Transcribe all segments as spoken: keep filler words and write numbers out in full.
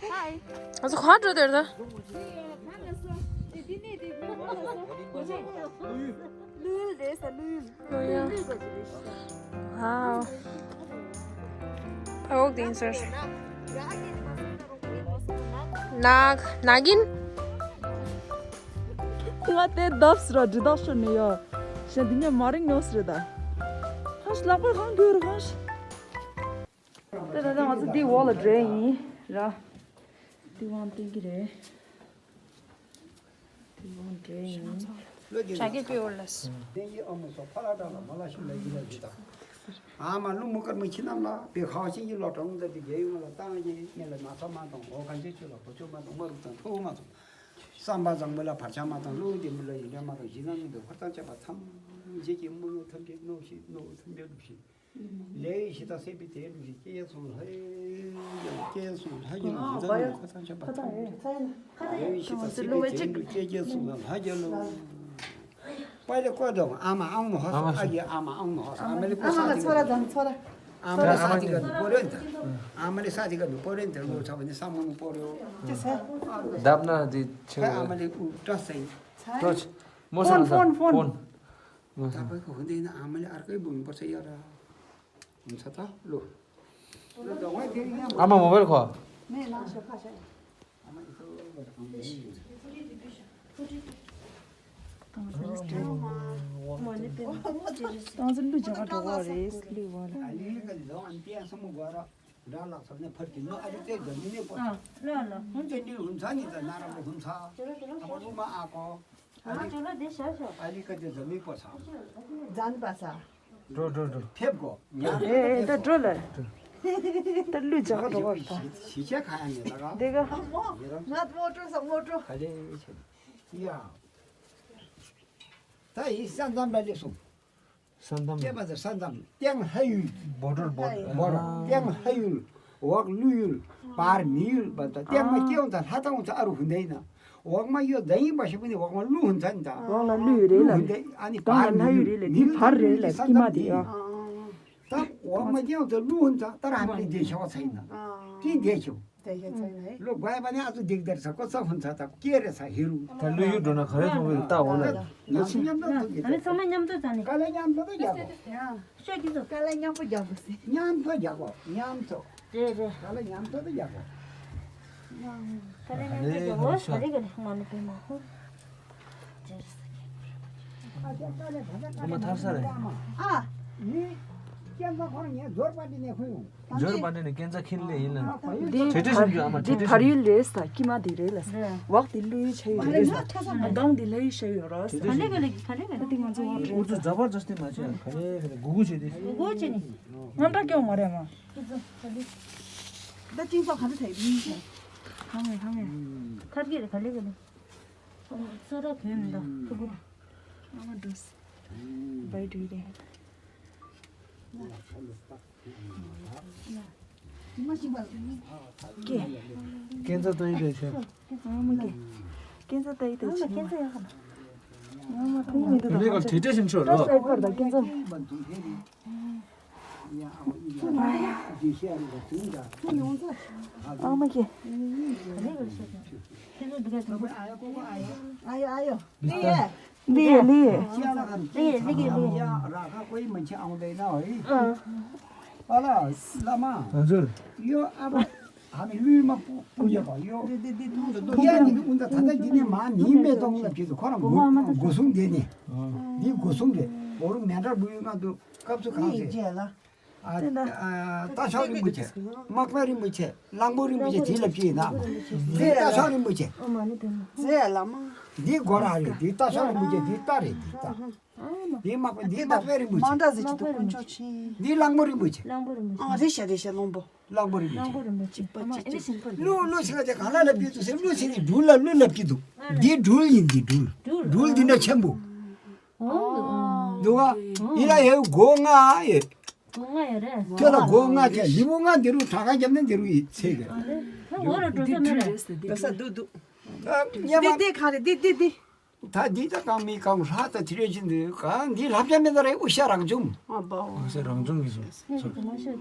ང་ཚོ་ག་འགྲོ་དེར་ད། ལུས་རེད་ས་ལུས། ཨོ། ཨོ་དེ་ཡིན་ཟེར། ནག་ནག་ཡིན། ང་དེ་བརྡབས་ར་འདྲི་དག་ཤོར་ནས་ཡོད། ཞེ་འདི་ཉིད་མ་རིང་ཉོས་རེད་ད། ཧང་ལག་པ་གང་འགྱུར་ཧང་། དེ་ད་ལྟ་ང་ཚོ་འདི་འོག་ལ་འགྲོ་ཡིན་ར། འདི་དབང་བསྟན་གྱི་རེད། འདི་དབང་འགྲོ་ཡིན། བྱ་རྒྱལ་པོའི་འོག་ལ། བསྟན་གྱི་ཨ་མ་སོགས་ཕ་ལ་དགྲ་ལ་མ་ལ་ཤི་ལ་ཡི་ལ་ཡི་དང་། ཨ་མ་ཀླུ་མུ་དཀར་མོ་ཁྱི་རྣམས་ལ་བའི་ཁ་བ་ཅན་གྱི་ལོ་གྲོང་མཛད་དེ་རྒྱལ་ཡུམ་ལ་བཏང་གི་ངེད་ལ་ན་ཚ་མ་དང་འོ་ག་འཇིགས་ཆུ་ལ་བུ་ཆུ་མ་དང་མ་རུ་དང་ཐུག་མ་དང་། བསམ་པ་བཟང་པོ་ལ་བར་ཆད་མ་དང་བློ་བདེ་མོ་ལ་ཡིད་ལས་མ་དང་ཞི་ན་མི་འདོད་འཁོར་དང་བཅས་པ་ཐམས་ཅད་ཀྱི་དམུ་ལོ་ཐམས་ཅད་གནོད་ཤིག་གནོད་ཐམས་ཅད་འགྲུབ་ཤིག་ལས་ཡི་ཞི་དང་སྲིད་པའི་དེ་འགྲུབ་ཤིག་སྐྱེ་སོང་ལྷ་ཡི་སྐྱེ་སོང་ལྷ་ཡི་ལ་ཡི་དྭགས་འཁོར་དང་བཅས་པ་ཐམས་ཅད་ལས་ཡི་ཞི་དང་སྲིད་པའི་དེ་འགྲུབ་སྐྱེ་སྐྱེ་སོང་ལ་ལྷ་རྒྱལ་ལོ། པ་ལེ་ཀོ་དང་ཨ་མ་ཨང་མོ་ཧ་སོ་ཨ་ཡི་ཨ་མ་ཨང་མོ་ཧ་སོ་ཨ་མ་ལེ་ཀོ་ས་ཏི་ག་ནི་ཨ་མ་ལེ་ས་ཏི་ག་ནི་པོ་རེན་ཏ། ཨ་མ་ལེ་ས་ཏི་ག་ནི་པོ་རེན་ཏ་ལོ་ཚ་བ་ནི་ས་མོ་ནི་པོ་རེ་ཨོ། བརྡབ་ན་དེ་ཆེ་ཨ་མ་ལེ་ཀུ་ཏྲ་སེ་ཏྲོ་ཆེ་མོ་ས་ཕོན་ཕོན་ཕོན། ད་པ་ཁོ་འདི་ན་ཨ་མ་ལེ་ཨར་ཀའི་བུམ་པ་ས་ཡ་ར་ཨམ་ཚ་ད་ལོ། ཨ་མ་མོ་བལ་ཁོ། ཏང་ཙི་ལུ་རྒྱ་གར་འགྲོ་བ་རེད་ལུས་བ་ལ། ཨ་ལི་ག་ལོ་ཨན་ཏི་ཨ་སམ་གོ་ར་འདྲ་ལག་སོ་ནས་ཕར་གྱི་ནོ་ཨ་ལི་ཏེ་ག་མི་ནས་པོ། ཨ་ལོ་ལོ། ཧུན་ཏེ་འདི་ཧུན་ཚ་ནི་ད་ན་ར་པོ་ཧུན་ཚ། ཨ་པོ་ལུ་མ་ཨ་ཀོ། ཨ་ལི་ཅོ་ལོ་དེ་ཤ་ཤ། ཨ་ལི་ག་དེ་ད་མི་པོ་ཚ། ཛན་པ་ཚ། འགྲོ་འགྲོ་འགྲོ། ཕེབས་གོ་ཉ། ཨེ་ཨེ་ད་འགྲོ་ལ། ད་ལུས་རྒྱ་གར་འགྲོ་བ་རེད་ད། ཞི་ཆ་ག་ཡ་ནས་ད་ག་དེ་ག་ང་མོ་ཊ་སོང་མོ་ཊ། ག་ལེ་ཆེ། ཡ། ད་ཡི་ས་མཚམས་ལ་སླེབས་སོང་། ས་མཚམས། སྐྱེས་པ་ཚོ་ས་མཚམས་སྟེང་ལྷ་ཡུལ། བོ་ཊར་བོ་ཊར། བོ་ཊར་སྟེང་ལྷ་ཡུལ། འོག་ཀླུ་ཡུལ། བར་མི་ཡུལ་བ་དང་སྟེང་མ་སྐྱེ་བ་དང་ལྷ་དང་ཚ་ཨ་རུ་ཧུན་ཏེ་ཡིན་ན། འོག་མ་ཡོད་ད་ཡིན་པ་ཞིག་པུ་ནི་འོག་མ་ཀླུ་ཧུན་ཚ་ཡིན་ད། འོག་ལ་ཀླུ་ཡུལ་རེད་ལ། ཀླུ་ཧུན་ཏེ་ཨ་ནི་སྟེང་ལ་ལྷ་ཡུལ་རེད་ལ། དེ་བར་རེད་ལ་སྐྱེས་མ་དེ་ཡ། ད་འོག་མ་སྐྱེ་བ་དང་ཀླུ་ཧུན་ཚ་ད་ར་ཧ་མི་ལི་དེ་ཤ་བ་ཚ་ཡིན་ན། དེ་དེ་ཤོ། དེ་ཡ་ཚ་ཡིན་ན། ལོ་དགུ་པ་ནས་ཨ་ཚོ་འདེགས་དར་ས་ཀོ་ས་ཧུན་ཚ་དང་སྐྱེ་རེ་ས་ཧེ་རུ། ད་ཀླུ་ཡུལ་འགྲོ་ན་ག་རེ་མཐོང་གི་ལྟ་འོ་ལ། ང་ཚོ་མཉམ་དུ་འགྲོ་གི། ཨ་ནི་ཚང་མ་མཉམ་དུ་ཙང་ནི། དཀའ་ལས་མཉམ་དུ་ད་རྒྱག་གོ། ཤོད་ཀྱི་འདུག་དཀའ་ལས་མཉམ་པོ་རྒྱག་དགོས་ཟེར། མཉམ་དུ་རྒྱག་གོ་མཉམ་དུ། རེད་རེད། དཀའ་ལས་མཉམ་དུ་ད་རྒྱག་གོ། དཀའ་ལས་མཉམ་དུ་རྒྱག་གོ་ད་རེ་ག་ལེ་ང་ནི་པེ་མ་ཧུ། རེད་ས་ཀྱི། ཨ་ཅག་དཀའ་ལས་ད་ལྟ་དཀའ་ལས་མ་ཐར་ས་རེད། ཨ་ནི་སྐྱེ་འཚོ་ཁོ་རང་ངས་འབྱོར་པ་འདི་ནས་ཁུ་ཡོང་། འབྱོར་པ་འདི་ནས་སྐྱེ་འཚོ་ཁྱིམ་ལས་ཡིན་ལ། འདི་བྲིས་བྲིས་ཞིམ་རྒྱུ་ཨ་མ་འདི་བྲིས་བྲིས་དར་ཞིམ་ཡུལ་རེད་ས་ཀྱི་མ་འདི་རེད་ལ། འོག་འདི་ཀླུ་ཡུལ་ཆ་ཡུལ་རེད་ས། ཨ་སྒང་འདི་ལྷ་ཡུལ་ཆ་ཡུལ་ར་ས། ག་ལེ་ག་ལེ་ག་ལེ་ག་ལེ། འདི་ང་ཚོ་འོག་རེད། འུ་ཚོ་འཛའ་བར་འཛའ་སྟེ་མ་བྱས་ག་ལེ་ག་ལེ་གུ་གུ་བྱས་ཏེ། གུ་གུ་བྱས་ནི། ང་འདྲ་སྐྱོ་མ་རེད་མ། ད་ཅིང་ཚོ་ག་ལེ་ཐལ་ཡིན་ཧ་མེ་ཧ་མེ། ཐར་གི་རེད་ག་ལེ་ག་ལེ། སོ་ར་གོན་མི་འདུག་ཕྲུ་གུ། ཨ་མ་འགྲོ་སི། བའི་འགྲོ་རེད། ཀྱེ། ཀན་ཚ་ཏོ་ཡི་དེ་ཆོས། ཨ་མ་ཀྱེ། ཀན་ཚ་ཏོ་ཡི་དེ་ཆོས། ཨ་མ་ཐུང་མི་འདུག་ད་ཁོང་ཆ། ང་མ་ཐུང་མི་འདུག་ད་ཁོང་ཆ། ཀན་ཚ། ཨ་མ་ཀྱེ། ཨ་ཡོ་ཨ་ཡོ། ལི་ཡེ་ལི་ཡེ། ལི་ཡེ་ལི་ཡེ། ཨ་ལ་བླ་མ། ཨ་ནི་ལུས་མ་སྤུ་སྤུ་ཡོད་པ་ཡོད། ཡ་ནི་ཀུན་ད་ད་ལྟ་འདི་ནས་མ་མིའི་མེ་ཏོག་ལ་བྲིས་འདུག་ཁོ་རང་སྒོ་སྒོ་སྲུང་དེ་ནི། འདི་སྒོ་སྲུང་རེད། འོ་རུ་མེ་འདྲ་བུ་ཡོད་ང་འདུག་སྐབས་སུ་གང་ཟེར། ཨ་ཨ་རྟ་མཆོག་རིན་པོ་ཆེ། དམག་དཔོན་རིན་པོ་ཆེ། གླང་པོ་རིན་པོ་ཆེ་དེ་ལ་བྲིས་ན། འདི་རྟ་མཆོག་རིན་པོ་ཆེ། འདི་སྒོ་ར་རེད། འདི་རྟ་མཆོག་རིན་པོ་ཆེ་འདི་རྟ་རེད་འདི་རྟ། འདི་དམག་དཔོན་འདི་དམག་དཔོན་རིན་པོ་ཆེ། མ་འདྲ་ཟེར་གྱི་འདུག་དཀོན་མཆོག་ཆེ། འདི་གླང་པོ་རིན་པོ་ཆེ། གླང་པོ་རིན་པོ་ཆེ། ཨ་རེད་ཤག་རེད་ཤག་གླང་པོ། གླང་པོ་རིན་པོ་ཆེ། གླང་པོ་རིན་པོ་ཆེ། ཨ་མ་ཨེ་ནི་ཞིམ་པོ་རེད། ཀླུ་ཀླུ་ཟེར་བ་དེ་གང་ལ་ལབ་ཀྱི་འདུག་ཟེར། ཀླུ་ཟེར་ནི་སྦྲུལ་ལ་ཀླུ་ལབ་ཀྱི་འདུག་འདི་སྦྲུལ་ཡིན་འདི་སྦྲུལ། སྦྲུལ་འདི་འདྲ་ཆེན་པོ། འདུག་ག་ཡིན་ལ་ཡའི་སྒོ་ལྔ་ཡོད། སྒོ་ལྔ་ཡོད་རེད། དེ་ལ་སྒོ་ལྔ་དེ་ལི་པོ་ལྔ་འདི་རུ་དྲག་ཁ་བརྒྱབ་ན་འདི་རུ་ཡི་ཚེ་གི། ཨ་རེད། ད་འོ་ར་འགྲོ་ས་མེད་རེད། འགྲོ་ས་འདུག་འདུག་ད་སྙེ་མ། འདི་འདི་གང་རེད་འདི་འདི་འདི། ད་འདི་ད་གང་མི་གང་ལྷ་ད་དེ་རེད་ཅི་འདི་གང་འདི་ལྷ་བྱ་མེད་ད་རེད། དབུ་ཞྭ་རང་བྱུང་། ཨ་བའོ། དབུ་ཞྭ་རང་བྱུང་གི་སོ་སོ།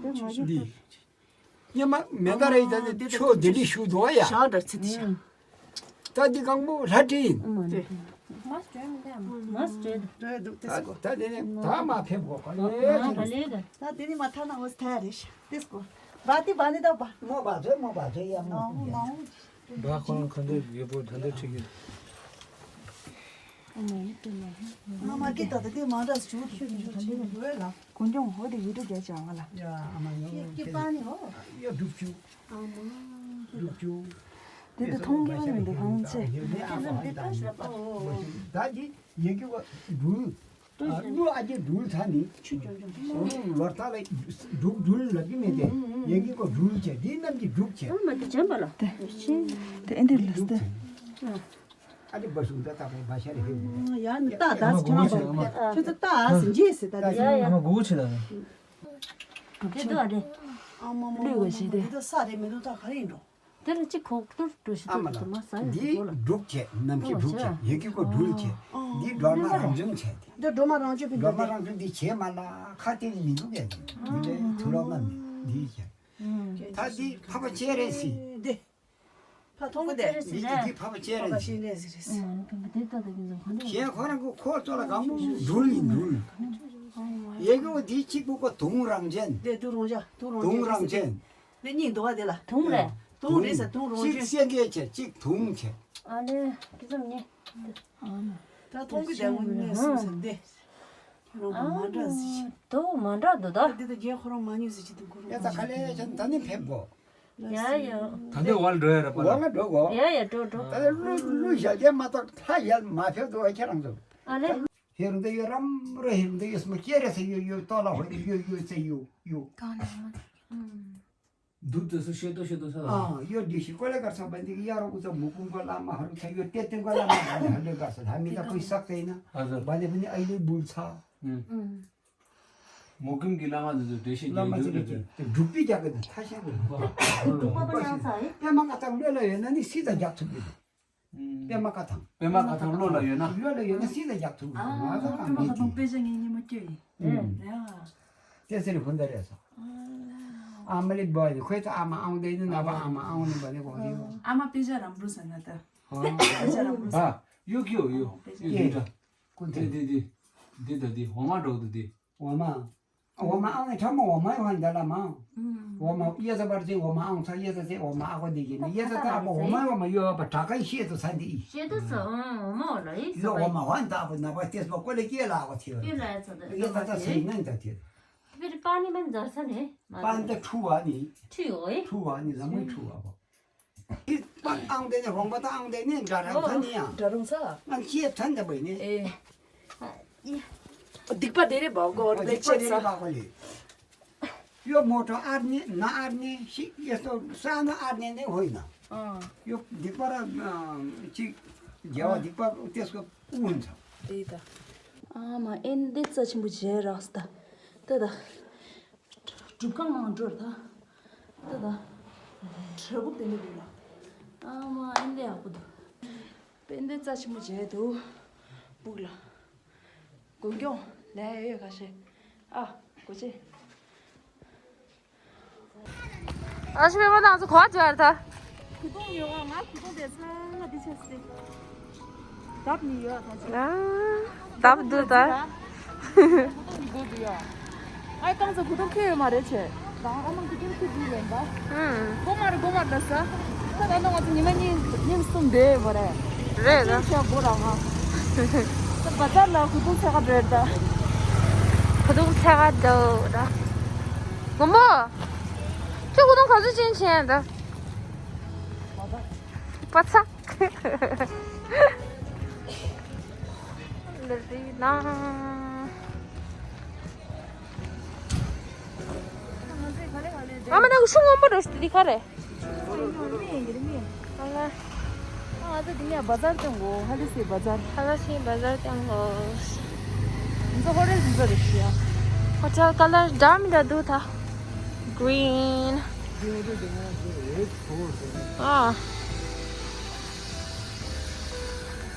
འདི། སྙེ་མ་མེ་ཏ་ར་ཡི་ད་ནི་ཆོ་དེ་འདྲི་ཞུ་འདུག་ཡ། ཞག་འདྲ་ཚེ་དེ་ཞག་ད་འདི་གང་པོ་ལྷ་བྲིས་ཡིན། དེ། མ་སྤྲོད་མི་འདུག་མ་སྤྲོད་འདུག་འགྲོ་ཡ་འདུག་དེ་སྐོར། ད་དེ་ནས་ད་མ་ཕེབས་གོ་ག་ལེ་ག་ལེ་ག་ད་དེ་ནི་མ་ཐ་ན་འོ་ཐ་རེ་ཤ་དེ་སྐོར། བ་དེ་བ་ནི་ད་བ། མོ་བ་ཚོད་མོ་བ་ཚོད་ཡ་མོ། ནའོ་ནའོ། བ་ཁོ་རང་ག་འདྲ་ཡོད་པོ་ད་འདྲ་ཁྲིད་ཀྱི། ཨ་མ་ཡི་དེ་ལ་ཧ། ཨ་མ་ཀི་ད་ད་དེ་མ་འདྲ་སུ་ཆུ་ཆུ་ཆུ་ཆུ་ཆུ་ལོས་ལ། གོན་ཅོང་ཧོ་དེ་ཡུ་ཏུ་རྒྱ་ཅང་ལ། ཡ་ཨ་མ་ཡོ། ཀི་ཀི་པ་ནི་ཧོ། ཡ་སྒྲུབ་ཆུ། ཨ་མ། སྒྲུབ་ཆུ། དེ་དུ་མཐོང་གི་མི་འདུག་ཧང་ཆེ། ད་ཅི་ཡི་གེ་བ་འབྲུ། ལོ་ཨ་ཅེ་འབྲུ་ཚ་ནི། ཆུ་ཅོང་ཅོང་། ལོར་ཐ་ལ་སྒྲུབ་འབྲུ་ལབ་ཀྱི་མེད་དེ། ཡི་གེ་གོ་འབྲུ་ཆེ་འདི་རྣམས་ཀྱི་སྒྲུབ་ཆེ། ཨ་མ་དེ་ཅན་པ་ལ། དེ་ཨེ་འདི་ལ་སྟེ། ཨ་ནི་བ་ཤུང་ད་ད་པའི་བ་ཤ་རེ་ཧེ། ཡ་ནི་ད་ད་སི་ཁྱོད་རང་བ་ཁྱོད་ཚོ་ད་ཨ་སི་འཇིགས་སི་ད་ད། ཡ་ཡ། ཨ་མ་གུ་གུ་ཆེ་ད་ནི། དེ་དུ་ཨ་རེ། ཨ་མ་མ་ལུས་པ་ཞིག་དེ། དེ་ད་ས་རེ་མི་འདུག་ད་ག་རེ་ཡིན་འགྲོ། དེ་ལ་ཅི་ཁོག་ཏུ་འགྲོ་ཞིག་ཨ་མ་ཏུ་ཏུ་མ་ས་ཡ་འདི་འགྲོ་ལ། སྒྲུབ་ཆེ་ནམ་ཞིག་སྒྲུབ་ཆེ་ཡི་གེ་གོ་འབྲུལ་ཆེ། འདི་སྒྲོལ་མ་རང་བྱུང་ཆེ་དེ། འདི་སྒྲོལ་མ་རང་བྱུང་ཕི་འདུག་སྒྲོལ་མ་རང་བྱུང་འདི་བྱེད་མ་ལ་ཁ་གཏད་ནི་མི་འདུག་གས། འདི་ལས་ཐུ་ལོག་ན་མི་འདི་བྱེད། ད་འདི་འཕགས་པ་སྤྱན་རས་གཟིགས། འདི། ཕ་ཐོང་གི་དེ། འདི་འདི་འཕགས་པ་སྤྱན་རས་གཟིགས། གཞན་ཁོ་རང་གི་འཁོར་ཚོ་ལ་གང་མོ་འབྲུལ་ཡིན་འབྲུལ། ཡེ་གོ་འདི་གཅིག་པུ་གོ་དུང་རང་བྱན། དེ་དུང་རང་བྱན། དུང་རང་བྱན། ནི་གཉིས་འདུག་བ་དེ་ལ། དུང་རེད། དུང་རེད་ཟེར་དུང་རང་བྱན། གཅིག་སེང་གེ་བྱས་གཅིག་དུང་བྱས། ཨ་ལེ་ཀི་ཙམ་ཉེ། ད་ཐོང་གི་དེ་ངོ་ནས་སུ་ཟེར་འདི། ཁྱོད་རང་གི་མ་འདྲ་ཟིག་ཅིག་དུ་མ་འདྲ་འདུག་ད། འདི་ད་རྒན་ཁོ་རང་མ་ཉོས་ཟིག་ཅིག་དུ་ཁོ་རང་ཡ་ད་ག་ལེ་ཅན་ད་ནི་ཕེབས་གོ། ཡ་ཡ། ད་འདི་བར་འགྲོ་ཡ་ར་པ་ལ། བར་ལ་འགྲོ་གོ། ཡ་ཡ་འགྲོ་འགྲོ། ད་ལྟ་གླུ་གླུ་ཞལ་རྒྱན་མ་གཏོགས་ལྷ་ཞལ་མ་ཕེབས་འདུག་བ་ཁྱེད་རང་ཚོ། ཨ་ལེ། ཧེ་རུ་འདི་ཡོད་རམ་ར་ཧེ་རུ་འདི་ཡོད་སྨོ་སྐྱེ་རེ་ས་ཡོད་ཡོད་ཏོ་ལ་ཧོ་ཡོད་ཡོད་ས་ཡོད་ཡོད། གང་ལ་མ། འདུག་དུས་སུ་ཤེས་ཏོ་ཤེས་ཏོ་ས་ལ། ཨ་ཡོད་འདི་ཤི་ཀོ་ལེ་གར་ས་བ་འདི་ཡ་རོ་ཀུ་ཚ་མུ་ཀུམ་ཀོ་ལ་མ་ཧ་རུ་ཚ་ཡོད་ཏེ་ཏེ་ཀོ་ལ་མ་ཧ་རུ་ཧ་ལེ་གར་ས་ལ་མི་ད་ཀུན་སག་ཏེ་ན། ཨ་ཟ། བ་ནི་བ་ནི་ཨ་ཡི་ལེ་འབུལ་ཚ། ཨུམ། མུ་ཀུམ་གི་བླ་མ་འདི་ཚོ་འགྲེལ་བཤད་བླ་མ་རྒྱག་ཚོ་ཡོད་རེད། འགྲུབ་པའི་རྒྱག་གི་འདུག་ཐ་ཤལ་གི་འདུག་འགྲུབ་པ་པ་ཡང་ཚ་ཡིན། པད་མ་ཀ་ཐང་བློ་ལ་ཡོད་ན་ནི་སྲིད་དང་རྒྱག་ཐུབ་ཀྱི་འདུག་པད་མ་ཀ་ཐང་། པད་མ་ཀ་ཐང་བློ་ལ་ཡོད་ན། བློ་ལ་ཡོད་ན་སྲིད་དང་རྒྱག་ཐུབ་ཀྱི་འདུག་ང་ཚོ་གང་མི་འདུག་དཔེ་ཆ་ངས་ཉི་མ་སྐྱོ་ཡིན། ཨུམ། ཡ། དེ་ཟེར་ཧུན་ད་རེད་སོ། ཨ་མ་ལི་བ་ཡི་ཁོས་ད་ཨ་མ་ཨང་དེ་ནི་ན་བ་ཨ་མ་ཨང་ནི་བ་ནི་གོ་ཡོ། ཨ་མ་དཔེ་ཆ་རམ་འབྲུ་ཟ་ན་ད། ཨ། དཔེ་ཆ་རམ་འབྲུ་ཟ། ཨ། ཡོ་ཀི་ཡོ་ཡོ། དཔེ་ཆ། ཡོ་ཀི་ད། ཀུན་དེ་དེ་དེ། འདི་ད་འདི་འོ་མ་འགྲོ་འདུག་འདི། འོ་མ། འོ་མ་ཨང་ནི་ཁྲ་མོ་འོ་མ་ཡོང་ཧན་ད་ལ་མ། འོ་མ་གཡས་ས་བར་ཅན་འོ་མ་ཨང་ཚ་གཡས་ས་ཚེ་འོ་མ་ཨ་གོ་འདི་གི་ནི་གཡས་ས་ད་ཨ་མ་འོ་མ་ཡོང་མ་ཡོད་པ་དྲ་ཀའི་ཤེད་དུ་ཚ་འདི་ཨི། ཤེད་དུ་ཚ་འོ་མ་འོ་ལ་ཨི་ཡོ་འོ་མ་ཧན་ད་ཨ་བུ་ན་བ་ཏེས་པ་ཀོ་ལེ་ཀྱེ་ལ་ཨ་གོ་ཐི་ཡོ། ཀྱེ་ལ་ཨ་ཚ་ད་ཡོ་ད་ད་ཚ་ཡིན་ནན་ད་ཐི། ཕེ་རི་པ་ནི་མན་ཛར་ས་ནི། པ་ནི་ད་ཁྲུ་བ་ནི། ཁྲུ་ཡོ་ཨི། ཁྲུ་བ་ནི་ལ་མི་ཁྲུ་བ་བ། ཨང་དེ་ནི་རོང་པ་དང་ཨང་དེ་ནི་འདྲ་རང་ཚ་ནི་ཡང་། འདྲ་རང་ཚ། ང་ཅིའི་ཐན་དེ་བས་ནི། ཨེ། སྡིག་པ་དེ་རེད་བ་གོ་རེ་ཅེ་ཚ། ཡོ་མོ་ཏོ་ཨར་ནི་ན་ཨར་ནི་ཤི་ཡེ་སོ་ས་ན་ཨར་ནི་ནི་ཧོ་ཡིན་ན། ཡོ་སྡིག་པ་ར་ཅིག་རྒྱལ་བ་སྡིག་པ་ཏེ་སོ་ཨུ་ཧོན་ཚ། ཨེ་ད། ཨ་མ་ཨེན་དེ་རྩ་ཆེན་པོ་བྱས་རག་སྟ། ད་ད། སྒྲུབ་ཁང་ནང་འགྲོ་ད། ད་ད། བྲག་ཕུག་དེ་འདྲ་འདུག་ལ། ཨ་མ་ཨེ་འདྲ་ཡག་པོ་འདུག་དཔེ་འདི་རྩ་ཆེན་པོ་བྱས་འདུག་ཕུག་ལ། དགུན་སྐྱོང་ལས་ཡོད་ཁ་ཤས། ཨ་གོ་ཆེ། ཨ་ཤི་པད་མ་དང་ཚོ་གོ་བ་འཇོག་ཡར་ད། གུ་དུང་ཡོད་ཨ་ང་གུ་དུང་དེ་ཚང་མ་འདི་ཆེ་སི། དབ་ནི་ཡོད་ད་ཆེ། ཨ། དབ་འདུག་ད། གུ་དུང་གི་སྒོ་འདི་ཡོད། ཨའི་རྐང་ཚོ་གུ་དུང་ཁེ་ཡོད་མ་རེད་ཆེ། རང་ཨ་མ་གུ་དུང་ཁེ་འདུག་ལེན་ད། ཨང་། སྒོ་མ་རེད་སྒོ་མ་རེད་ད་ས། ད་ད་ནང་ང་ཚོ་ཉི་མ་གཉིས་གཉིས་གསུམ་བསྡད་ཡོད་མ་རེད། རེད་ད། ཆེ་སྒོ་རང་ང་། ད་བ་ཛར་ལ་གུ་དུང་ཚེ་ག་རེད་ད། གུ་དུང་ཚེ་ག་འདུག་ད། མགོན་པོ། ཁྱོད་གུ་དུང་ག་ཚོད་ཅན་ཆེན་ད། པ་ཚ། ལ་རི་ན། ཨ་མ་ན་གུ་ཤུ་སྔོན་པོ་རེད་ཤི་འདི་ག་རེད། ཨ་ལ། ཨ་ད་དེ་ནས་བ་ཛར་སྟོན་གོ་ཧ་ལི་སི་བ་ཛར། ཧ་ལ་སི་བ་ཛར་སྟོན་གོ། འཛོ་ཧོ་རེ་འཛོ་རེ་ཤི་ཡ། ཧོ་ཊེལ་ཀ་ལར་འདྲ་མི་འདྲ་འདུག་ད། གི་རིན། ཨ།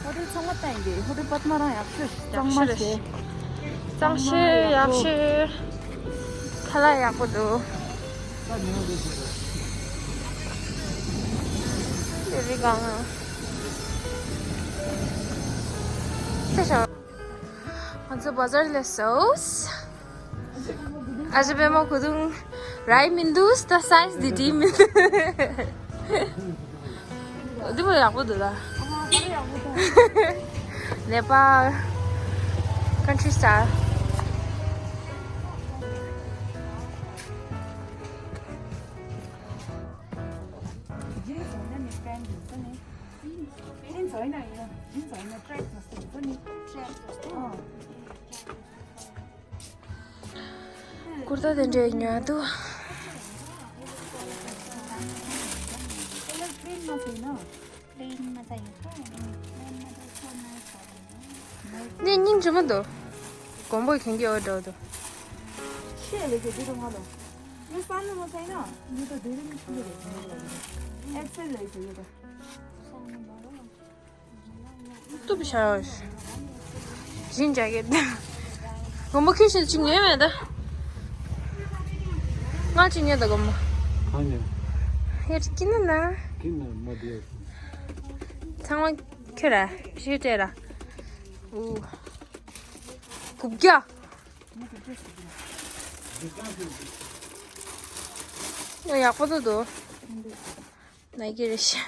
ཧོ་ཊེལ་ཚང་མ་བསྟན་གི་ཧོ་ཊེལ་པད་མ་རང་ཡག་ཤོས་གཙང་མ་ཡག་ཤོས་རེད། གཙང་ཤོས་ཡག་ཤོས། ཁ་ལག་ཡག་པོ་འདུག་རི་སྒང་། ཚེ་ཞང་། ང་ཚོ་བ་ཛར་སླེབས་སོང་། ཨ་ཅེ་པད་མ་གོས་ཐུང་རག་གི་མི་འདུག་ད་སའི་ཛི་འདི་འགྲིག་མི་འདུག་འདི་མོ་ཡག་པོ་འདུག་ད། ནེ་པཱལ། ཁོན་ཊི་སི་ཊའིལ། ཀུར་ཏ་དེ་འདྲའི་ཉོ་འདུག་ནས་སྙིང་རྗེ་མོ་འདུག་མགོན་པོ་གན་གི་འོ་འདྲ་འདུག་ཏུབ་ཤ། ཞིན་ཇ་གེ་ཏ། མགོན་པོ་ཁྱོད་ཤིན་ཅིག་ཉོས་མེད་ད། ང་ཅིག་ཉོས་ད་མགོན་པོ། གང་ཉོས། ཡར་ཀི་ན་ན། ཀི་ན་མ་དེ། ཚང་མ་ཁྱོད་ར་ཞིག་སྤྲད་ར། ཨུ། དགུ་བརྒྱ། ཡག་པོ་འདུག་ནའི་ཀི་རེད་ཤག